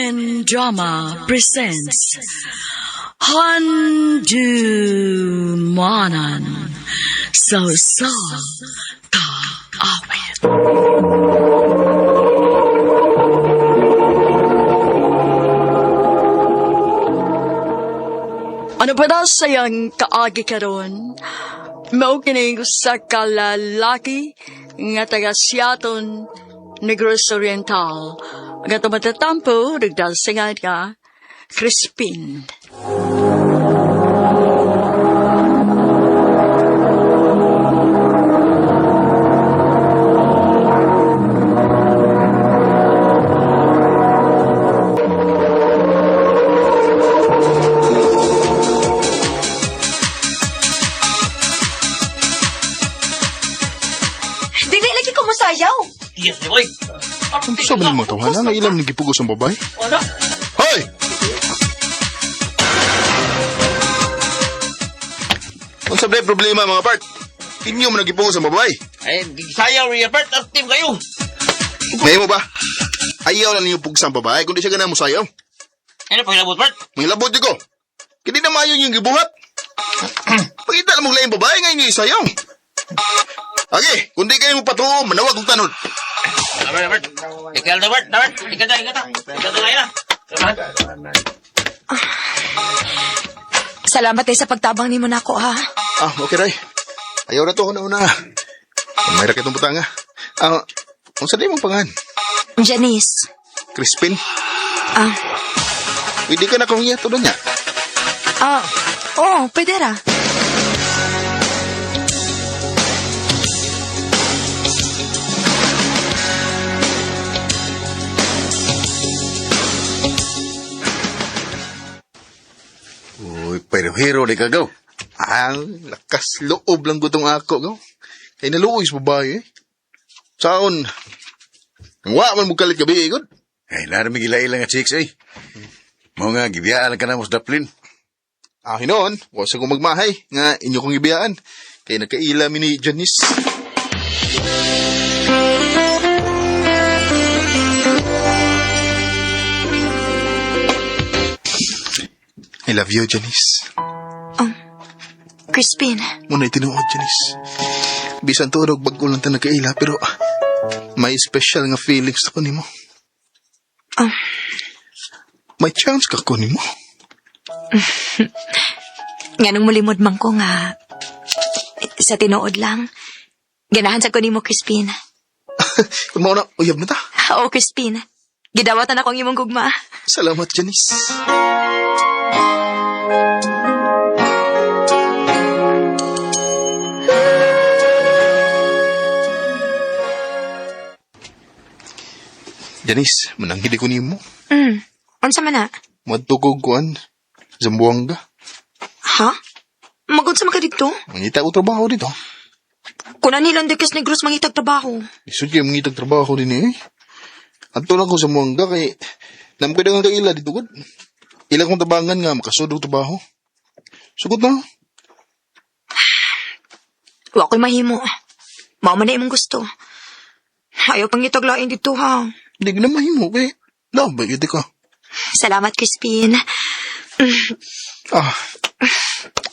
RMN Drama presents Handumanan sa Usa Ka Awit. Ano pa daw sayang kaagi karon? Mao kini sa kalalaki nga taga Siaton, Negros Oriental. Nga tumatatampo, nagdasingan nga, Crispin. Dili lagi ko mosayaw. Yes, boy. Sa ba mga tawanan na ilang nagipugos ang babae? Wala. Hoy! Unsa ba problema mga part? Inyo man nagipugos ang babae. Ay, sayaw riya, Bert. At team kayo. May mo ba? Ayaw na ninyo pugsa ang babae kundi siya ganang musayaw. Ano pa hilabot, Bert? Mangilabot di ko. Kini na maayon yung gibuhat. Pakita na mong laing babae nga inyo isayaw. Okay, kundi kayo mo patuo, manawag kong tanod. Bert, Bert. Ikaw na, Bert. Bert. Ikaw na, ikaw na. Ikaw na, ikaw na. Salamat eh sa pagtabang nimo nako ha. Ah, okay, Ray. Ayaw na to, una-una. May rakitong butanga. Ah, unsa di mong pangan? Janice. Crispin? Ah, Pwede ka na kong iya, tulo niya. ah, oh, pwede ra. Uy, pero hero di ka gaw. Ah, lakas loob lang gutong ako, go. Kay naluoy sa babae, eh. Saon, ang wa man mo kalit gabi, eh, gud. Ay, nara may gila-ila nga chicks eh. Mao nga, gibiyaan lang ka na mo sa daplin. Ah, hinoon, wa sa kong magmahay, nga inyo kong ibiyaan. Kay nagkaila mi ni Janice. I love you, Janice. Crispin. Muna itinuod, Janice. Bisan tuod og bag-o lang ta nagkaila, pero may special nga feelings ako nimo. Ah. May chance ka ko nimo. Nganong mulimod man ko nga sa tinuod lang. Ganahan sa ko nimo, Crispin. Kung mao na, uyab na ta. Oo, Crispin. Gidawatan ako ang imong gugma. Salamat, Janice. Janice, mananghili ko nimo. Unsa man na? Muadto ko kuan, Zamboanga. Ha? Magod sa maka didto? Mangita ko trabaho dito. Kunan nilang Dekes Negros mangitag trabaho. Lisod kayo mangitag trabaho din eh. Adto lang ko sa Zamboanga kay nam ko nga kaila dito gud. Ila kong tabangan nga makasud og trabaho. Sugot na. Wa ko'y mahimo. Mao man na imong gusto. Ayaw pang itaglain dito ha. Hindi ko na mahimo kay labay yun ka. Salamat, Crispin. Ah,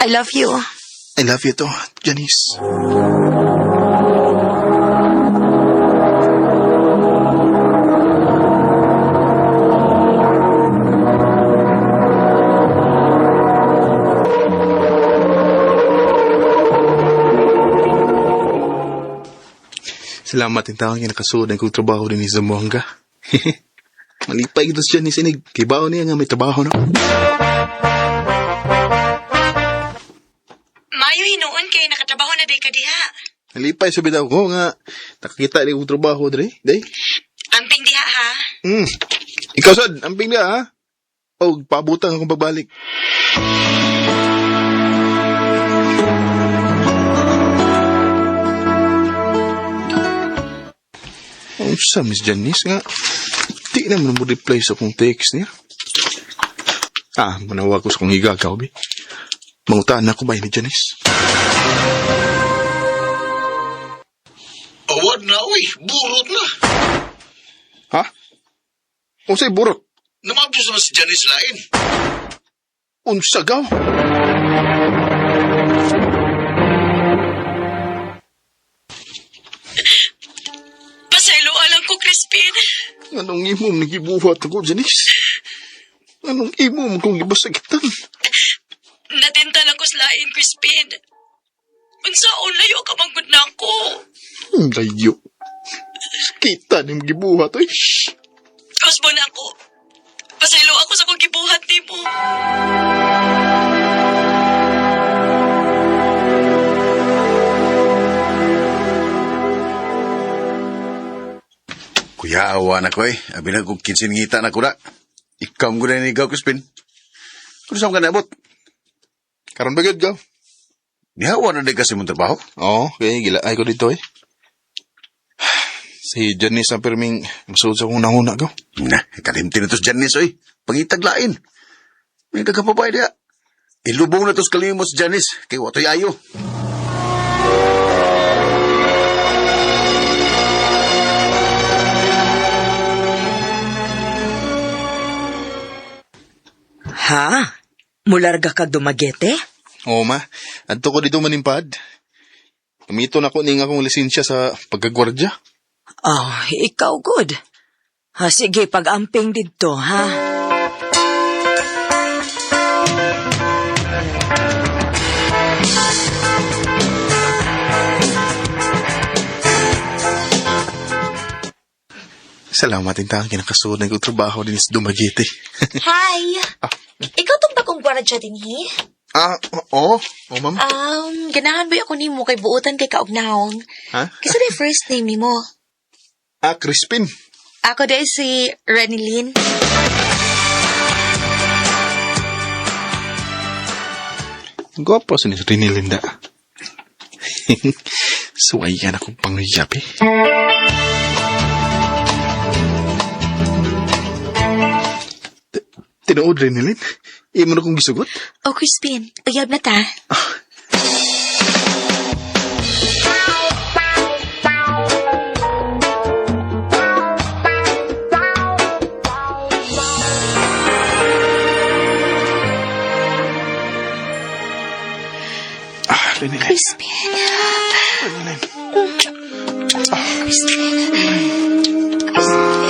I love you. I love you to, Janice. Salamat yung taong nga nakasuod ang kong trabaho din ni Zamboanga. Malipay ito siya ni Sinig. Kibaw niya nga may trabaho na. Mayo hinuon kay nakatrabaho na day ka diha. Nalipay sa bitaw ko nga nakakita ni kong trabaho dre. Day. Amping diha ha. Ikaw sad, amping na ha. O paabutang akong pagbalik. Unsa Miss Janice nga? Di naman mo reply sa akong text niya. Ah, manawag ko sa akong higagaw, bi. Mangutaan ako ba ni Janice? Awad na, uy. Burot na. Ha? Unsay burot? Namabos naman si Janice lain. Unsa gaw? Pasayloan lang ko, Crispin. Anong imo nagibuhat ako, Janice? Anong imo mo kong gibasagitan? Natinta lang ko sa lain, Crispin. Unsaon layo ka manggod na ako. Ang layo. Kita ni mong gibuhat, oy. Kusbo na ako. Pasaylo ako sa kong gibuhat nimo. Kuya, awa na ko eh. Abi na kong kinsingita na ko na. Ikaw mo na ni Gaw, Crispin. Kung saan ka naabot? Karon ba gyud gaw? Nihawa na din kasi mong trabaho. Oo, kay gilaay ko dito eh. Si Janice ang pirming masuod sa akong nanguna gaw. Na, kalimti na to si Janice, oy. Pangitaglain. May nagkapabay niya. Ilubong na to sa kalimot si Janice. Kay watoy ayo. Ha? Mularga kag Dumaguete? Oo ma, adto ko dito manimpad. Gamito na ko ning akong lisensya sa pagkagwardya. Oh, ikaw good. Ha, sige, pag-amping didto, ha? Salamat din tayo, kinakasuod na kong trabaho din sa Dumaguete. Hi! Ikaw tong bagong gwardiya din, hi? Ah, oo. Oo, ma'am. Ganahan ba ako nimo kay buotan kay kaugnahong? Ha? Kasi na first name nimo. Ah, Crispin. Ako dahil si Renilyn. Gwapo si Rini Linda. Suwayan akong pangyap eh. Tinuod, Renilyn? Imo na kong gisugot? Oh, Crispin, uyab na ta. Ah, Renilyn. Crispin. Renilyn. Crispin. Crispin.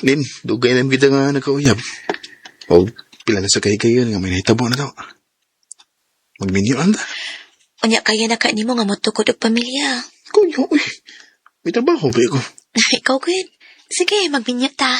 Lin, dugay na kita nga nagkauyab. O, pila na sa kay-kayo nga may nahitabo na daw. Magminyo anda. Unya kaya na ka nimo nga motukod og pamilya. Kuyo, uy. May trabaho ba ko? Ikaw, Gwen. Sige, magminyo ta.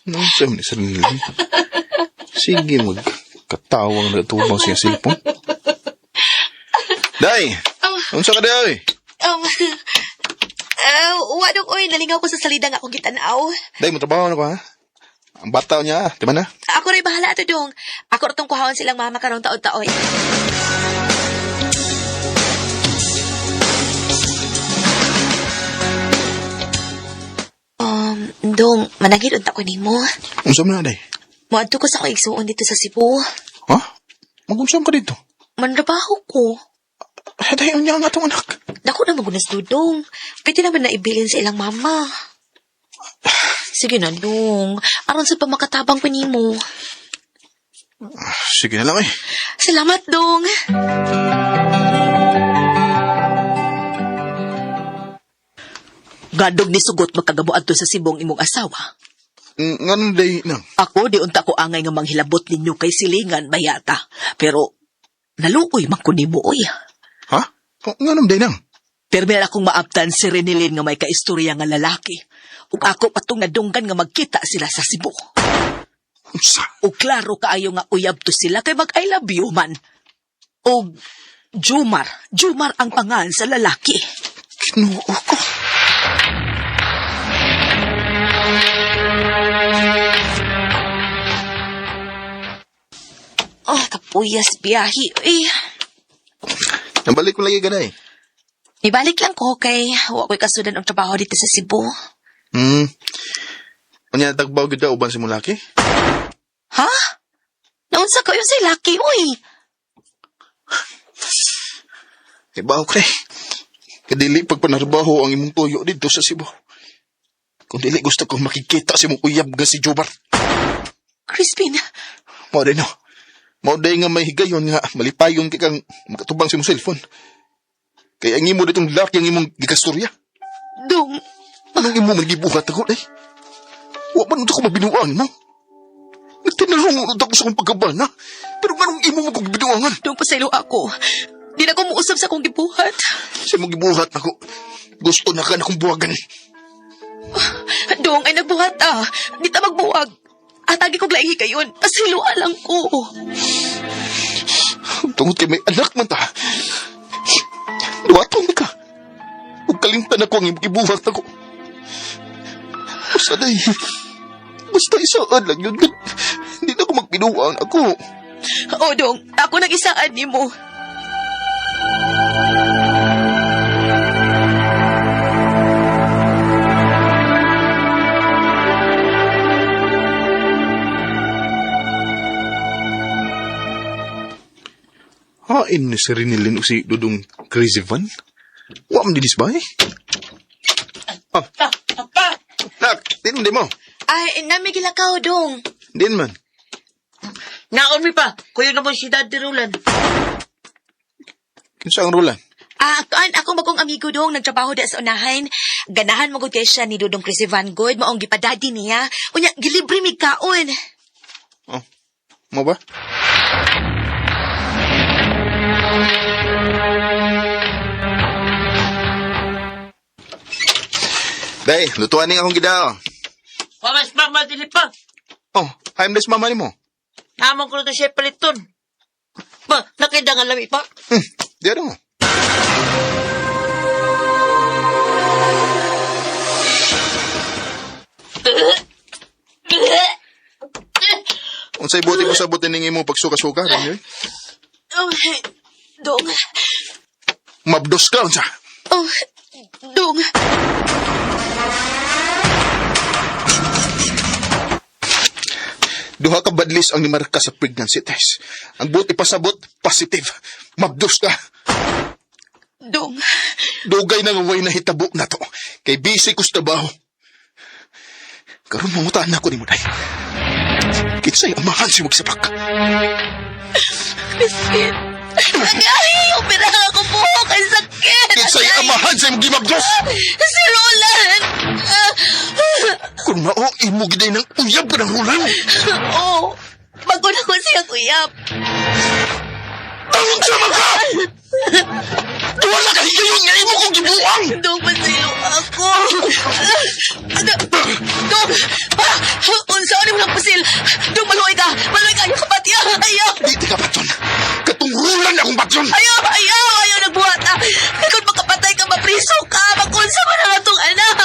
No, sa ni sa Renilyn. Sige, magkatawang natubang siya silpon. Day! Unsa ka day? Wadong oy, nalingaw ko sa salida nga akong gitanaw. Day, mo trabaho na ko ha? Ang bata niya, di ba na? Ako rin bahala ato dong. Ako ra tong kuhaon silang mama karong taod-taoy. Dong, managid unta ko nimo. Unsa man na, day? Moadto ko sa akong igsuon dito sa Cebu. Ha? Magunsa ka dito? Manrabaho ko. Ay, day, unya ang atong anak. Dako na magunas dudong. Pwede naman na ibilin sa ilang mama. Sige na, dong. Aron sa pamakatabang ko nimo. Sige na lang eh. Salamat, dong. Gadog ni sugot magkagamo adto sa sibong imong asawa. Ngano day nang? Ako di unta ko angay nga manghilabot ninyo kay silingan bayata. Pero naluoy man ko nimo oy. Ha? Ngano day nang? Pero meron akong maabtan si Renilyn nga may kaistorya nga lalaki. Ug ako patong nadunggan nga magkita sila sa Cebu. Unsa? O klaro kaayo nga uyab to sila kay mag I love you man. Og Jumar, Jumar ang pangan sa lalaki. Ginoo ko. Oh, kapuyas biyahe. Eh, Nabalik ko lagi ganay. ibalik lang ko kay wa ko'y kasudan og trabaho dito sa Cebu. Unya tagbaw gyud uban si mulaki? Ha? Naunsa ko yung si Lucky, uy. Ibaw ko eh. Kadili pagpanarbaho ang imong tuyo dito sa Cebu. Kung dili gusto ko makikita si imong uyab nga si Jubar. Crispin, Mao din no. Mao day nga may higayon nga malipayon kay kang makatubang sa imong cellphone. Kay ang imo ditong laki ang imong gikastorya. dong, Anong imo man gibuhat ako day? Wa man unta ko mabinuang mo. Nagtinarong unta ko sa akong pagkabana. Pero nganong imo mo kong binuangan? dong pasaylo ako. Di na ko muusap sa akong gibuhat. Sa imong gibuhat ako. Gusto na ka na akong buwagan. Dong, ay nagbuhat ah. Di ta magbuwag. Atagi kog lahi kayon. Pasaylo lang ko. Tungod kay may anak man ta. Duwaton ka. Ug kalimtan ako ang imong gibuhat ako. Basta day. Basta isaan lang yun. Hindi na ako magbinuang ako. O, dong, ako nang isaan nimo. Hain ni si Rinilin o si Dudong Crazy Van? Wa man dinis ba eh? Ah. Nak, din di mo. Ay, namigila ka, dong. Din man. Naon mi pa, kuyo na mo si Daddy Roland. Kinsa ang rulan? Ah, kuan ako magong amigo dong nagtrabaho da sa unahan. Ganahan mo gud kay siya ni Dudong Chris Van Good, maong gipadadi niya. Unya gilibre mi kaon. Oh. Mo ba? Day, lutuan ning akong gidao. Pamas mama dili pa. Oh, I'm this mama nimo. Namang ko na to siya paliton. Pa, nakita nga lami pa. Di ano? Unsay buti mo sa buti ning imo pagsuka-suka, Rene? Oh, dong. Mabdos ka unsa? Oh, dong. Duha ka badlis ang nimarka sa pregnancy test. Ang buti pasabot, positive. Mabdos ka. Dong. Dugay na nga way nahitabo na to. Kay busy ko sa trabaho. Karon mangutaan na ko nimo day. Kinsay amahan si magsapak. Crispin. Ay, operahan ako po. Kay sakit. Kinsay Agay. amahan sa imong gimabdos. Si Roland. Kung mao imo giday ng uyab ka ng Roland. Oh, bago na ko siya kuyap. Tawag sa mga! Duha na ka higayon nga imo kong gibuang! Dong, pasilo ako. Dong, pa, unsa ni mo lang pasil. Dong, maluoy ka. Maluoy ka. Ayaw ka pati. Ayaw. Di ka patyon. Katong Roland akong patyon. Ayaw, ayaw, ayaw nagbuhat. Ah. Kung makapatay ka, mapriso ka. Makunsa mo na nga tong anak.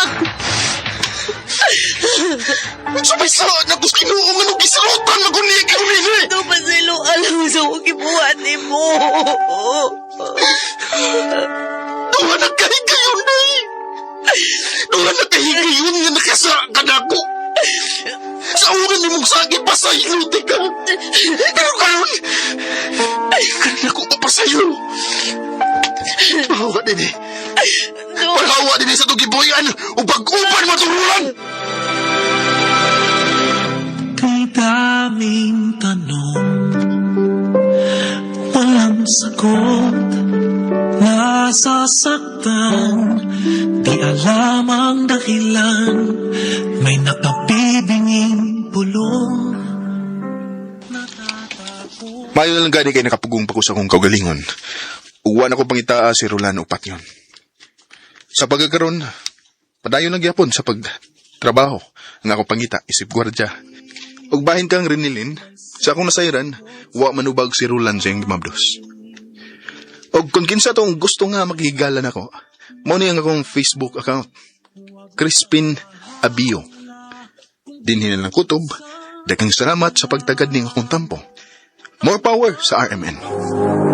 Unsa may saan ako sa Ginoo nga nung gisilutan na ko niya karon nini. Dong, pasilo. Alam mo sa akong gibuhat ni mo. Duha na ka higayon day. Duha na ka higayon nga nakasa ka na ako. Sa unan ni mong sagi pasaylo di ka. Pero karon, karon ako papasaylo. Pahawa din eh. Dong, Pahawa din eh sa tugiboyan o pag-upan maturulan. Kay daming tanong, walang sagot. Nasasaktan, di alam ang dahilan. May nakabibinging bulong. Mayo na lang gani kay nakapugong pa ko sa akong kaugalingon. Uwan ako pangitaa si Rolando upat yun. Sa pagkakaroon, padayon lang gyapon sa pag Trabaho, ang akong pangita, isip gwardya. Ug bahin kang Rinilin, sa akong nasayran, wa manubag si Roland sa iyang gimabdos. Og kung kinsa tong gusto nga maghigala nako, mao ni ang akong Facebook account. Crispin Abio. Dinhi na lang kutob, daghang salamat sa pagtagad ning akong tampo. More power sa RMN.